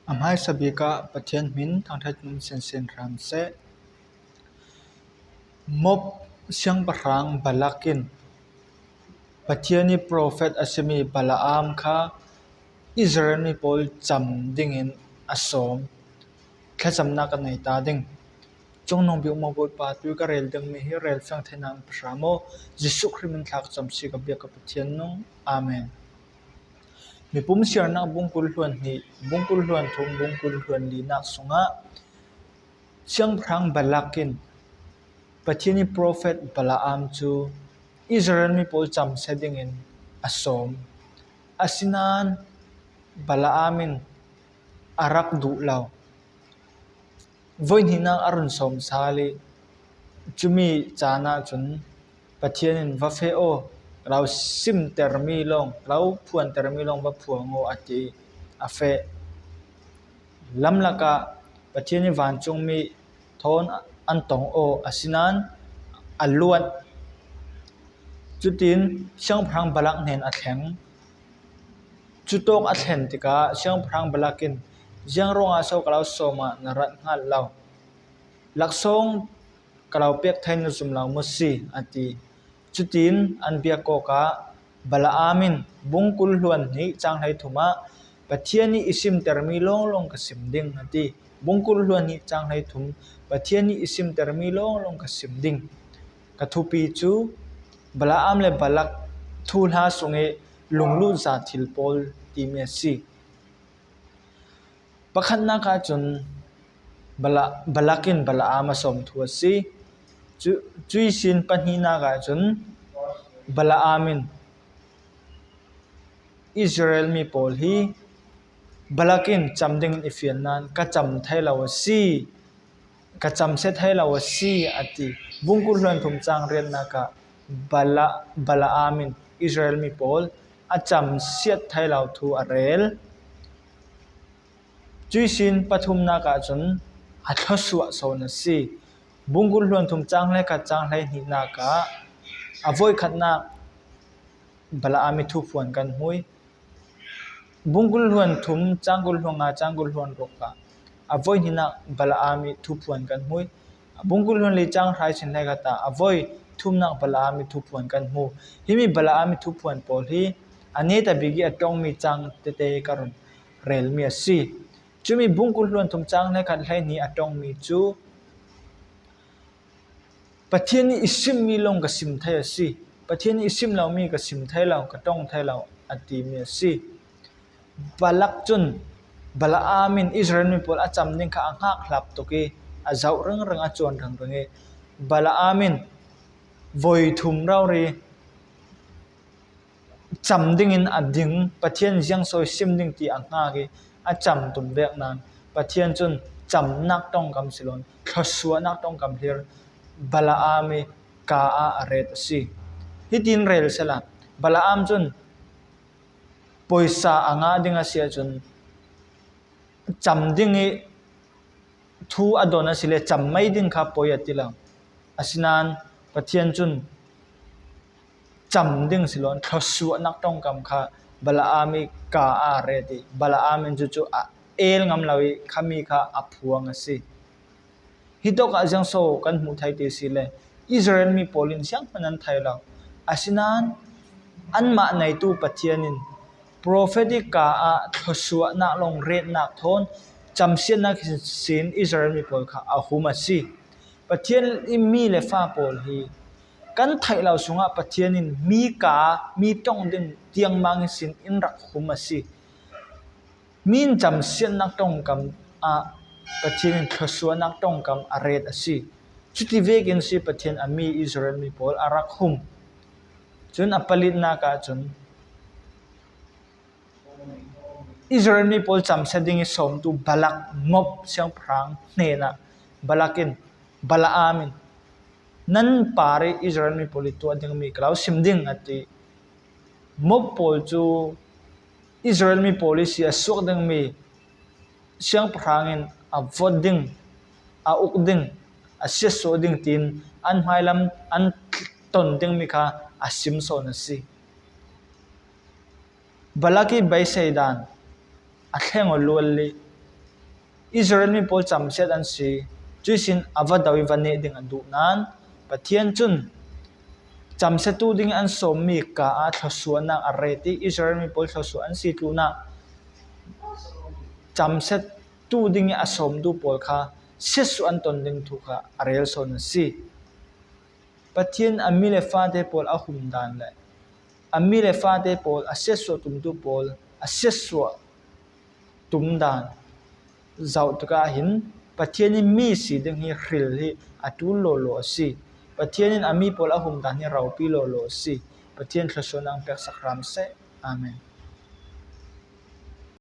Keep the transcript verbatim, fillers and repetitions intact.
A hmaisa bik ah Pathian hmin thangṭhat in um sinsin hram seh. Moab siangpahrang Balak in Pathian ih profet a simi Balaam kha Israel mi pawl cam dingin a sawm. Thlacamnak a nei ta ding. Cungnung bik maw Bawipa, tu ka rel dingmi hi rel fiang theinak in pe hram aw. Jesuh Khrih min thla ka cam si ka biak ka Pathian nung. Amen. Mipum siarnak bung kul hluan hnih, bung kul hluan thum, bung kul hluan linak sungah siangpahrang Balak in Pathian ih profet Balaam cu Israel mi pawl camsia dingin a sawm. Asinain Balaam in a rak duh lo. Voihnihnak a run sawm sal ih cumi caan ahcun Pathian in, "Va feh aw, ka lo simtermi lawng, ka lo phuantermi lawng va phuang aw," a ti. A feh. Lamlak ah Pathian ih vancungmi thawn an tong aw, asinain a luat. Cutin siangpahrang Balak hnen a thleng. Cutawk a thlen tikah siangpahrang Balak in, "Ziang ruangah so ka lo sawm ah na rat hngalh lo? Laksawng ka lo pek thei na zum lo maw si?" a ti. Cutin an biak awkah Balaam in bung kul hluan hnih cang hleithum ah, "Pathian ih i simtermi lawnglawng ka sim ding," a ti. Bung kul hluan hnih cang hleithum, "Pathian ih i simtermi lawnglawng ka sim ding." Ka thupi cu Balaam le Balak thuhla sungih lunglut za thil pawl timi a si. Pakhatnak ahcun Bala-, Balak in Balaam a sawm thu a si. Cu-, cuih sin pahnihnak ahcun Balaam in Israel mi pawl hi Balak in cam dingin i fial nain ka cam thei lo a si, ka camsia thei lo a si, a ti. Bung kul hluan thum cang riatnak ah Bala-, Balaam in Israel mi pawl a camsiat thei lo thu a rel. Cuih sin pathumnak ahcun a thluasuah sawn a si. Bung kul hluan thum cang hleikhat cang hleihnihnak ah a voikhatnak Balaam ih thuphuan kan hmu ih, bung kul hluan thum cang kul hluan nga cang kul hluan ruk ah a voihnihnak Balaam ih thuphuan kan hmu ih, bung kul hluan li cang hra ihsin hleikhat ah a voi thumnak Balaam ih thuphuan kan hmu. Himi Balaam ih thuphuan pawl hi a netabik ih a ṭongmi cang tete ka run relmi a si. Cumi bung kul hluan thum cang hleikhat hleihnih a ṭongmi cu Pathian ih i simmi lawng ka sim thei a si, Pathian ih i sim lomi ka sim thei lo, ka ṭong thei lo, a timi a si. Balak cun Balaam in Israel mi pawl a cam ding kha a hngak hlap tuk ih a zoh ringring, a cuan ringring ih Balaam in voi thum rori cam dingin a ding, Pathian ziangso ih sim ding ti a hngak ih a cam tum vek nain Pathian cun camnak ṭongkam si loin thluasuahnak ṭongkam hlir Balaam ih kaa ah a ret a si. Hitin rel sehla, Balaam cun poisa a ngah ding a si ahcun cam ding ih thu a don a si le cam mai ding kha poi a ti lo. Asinain Pathian cun cam ding si loin thluasuahnak ṭongkam kha Balaam ih kaa ah a ret ih Balaam in cucu a el ngam lo ih khami kha a phuang a si. Hitawk ah ziangso kan hmuh thei ti si le, Israel mi pawl in zianghman an thei lo. Asinain anmah neitu Pathian in profet ih kaa ah thluasuahnak lawng retnak thawn camsiatnak ihsin Israel mi pawl kha a hum a si. Pathian ih mi le fa pawl hi kan theih lo sungah Pathian in mi kaa, mi ṭong ding tiangmang ihsin in rak hum a si. Mi in camsiatnak ṭongkam ah Pathian in thluasuahnak ṭongkam a ret a si. Cuti vekin si Pathian a mi Israel mi pawl a rak hum. Cun a palitnak ahcun Israel mi pawl camsia ding ih sawmtu Balak, Moab siangpahrang hnenah Balak in, Balaam in, "Nan par ih Israel mi pawl ih tuah dingmi ka lo sim ding," a ti. Moab pawl cu Israel mi pawl ihsi a suak dingmi siangpahrang in a vot ding, a uk ding, a siatsuah ding tiin an hmailam an ton dingmi kha a sim sawn a si. Balak ih beisei dan a thleng aw lual ih Israel mi pawl camsiat an si, cuisin a va do i va neh ding a duh nan, Pathian cun camsiatu ding an sawmmi ka ah thluasuahnak a ret i Israel mi pawl thluasuah an si tlunah camsiatu ding i a sawmtu pawl kha siatsuah an ton ding thu kha a rel sawn a si. Pathian a mi le fate pawl a hum dan le a mi le fate pawl a siatsuah tumtu pawl a siatsuah tum dan zoh tikah hin Pathian in mi si ding hi hril hi a tul lawlaw a si. Pathian in a mi pawl a hum dan hi ropi lawlaw a si. Pathian thluasuahnak peksak hram seh. Amen.